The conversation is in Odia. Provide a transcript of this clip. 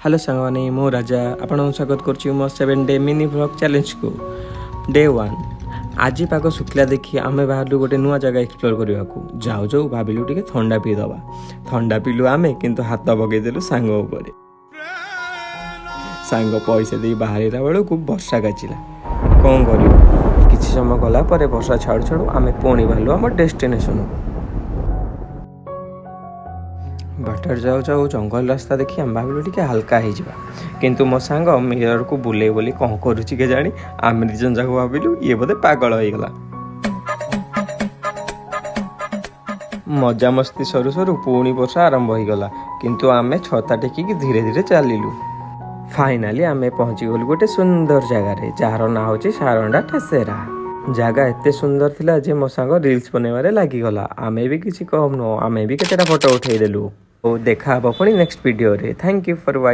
ହ୍ୟାଲୋ ସାଙ୍ଗମାନେ, ମୁଁ ରାଜା ଆପଣଙ୍କୁ ସ୍ୱାଗତ କରୁଛି ମୋ 7 ଡେ ମିନି ଭ୍ଲଗ୍ ଚ୍ୟାଲେଞ୍ଜକୁ। ଡେ 1। ଆଜି ପାଗ ଶୁଖିଲା ଦେଖି ଆମେ ବାହାରିଲୁ ଗୋଟେ ନୂଆ ଜାଗା ଏକ୍ସପ୍ଲୋର କରିବାକୁ। ଯାଉ ଯାଉ ଭାବିଲୁ ଟିକେ ଥଣ୍ଡା ପିଇଦେବା। ଥଣ୍ଡା ପିଇଲୁ ଆମେ, କିନ୍ତୁ ହାତ ପକେଇଦେଲୁ ସାଙ୍ଗ ଉପରେ। ସାଙ୍ଗ ପଇସା ଦେଇ ବାହାରିଲା ବେଳକୁ ବର୍ଷା କାଚିଲା। କ'ଣ କରିବୁ? କିଛି ସମୟ ଗଲା ପରେ ବର୍ଷା ଛାଡ଼ୁ ଛାଡ଼ୁ ଆମେ ପୁଣି ବାହାରିଲୁ ଆମ ଡେଷ୍ଟିନେସନକୁ। ବାଟରେ ଯାଉ ଯାଉ ଜଙ୍ଗଲ ରାସ୍ତା ଦେଖି ଆମେ ଭାବିଲୁ ଟିକେ ହାଲକା ହେଇଯିବା। କିନ୍ତୁ ମୋ ସାଙ୍ଗ ମିରରକୁ ବୁଲେଇ ବୋଲି କ'ଣ କରୁଛି କେଜାଣି, ଆମେ ଦୁଇ ଜଣ ଯାକ ଭାବିଲୁ ଇଏ ବୋଧେ ପାଗଳ ହେଇଗଲା। ମଜାମସ୍ତି ସରୁ ସରୁ ପୁଣି ବର୍ଷା ଆରମ୍ଭ ହେଇଗଲା, କିନ୍ତୁ ଆମେ ଛତା ଟେକିକି ଧୀରେ ଧୀରେ ଚାଲିଲୁ। ଫାଇନାଲି ଆମେ ପହଞ୍ଚିଗଲୁ ଗୋଟେ ସୁନ୍ଦର ଜାଗାରେ, ଯାହାର ନାଁ ହେଉଛି ସାରଣ୍ଡା ଠେସେରା। ଜାଗା ଏତେ ସୁନ୍ଦର ଥିଲା ଯେ ମୋ ସାଙ୍ଗ ରିଲ୍ସ ବନେଇବାରେ ଲାଗିଗଲା। ଆମେ ବି କିଛି କମ୍ ନୁହଁ, ଆମେ ବି କେତେଟା ଫଟୋ ଉଠେଇଦେଲୁ। ଓ ଦେଖା ହବ ପୁଣି ନେକ୍ସଟ ଭିଡ଼ିଓରେ। Thank you for.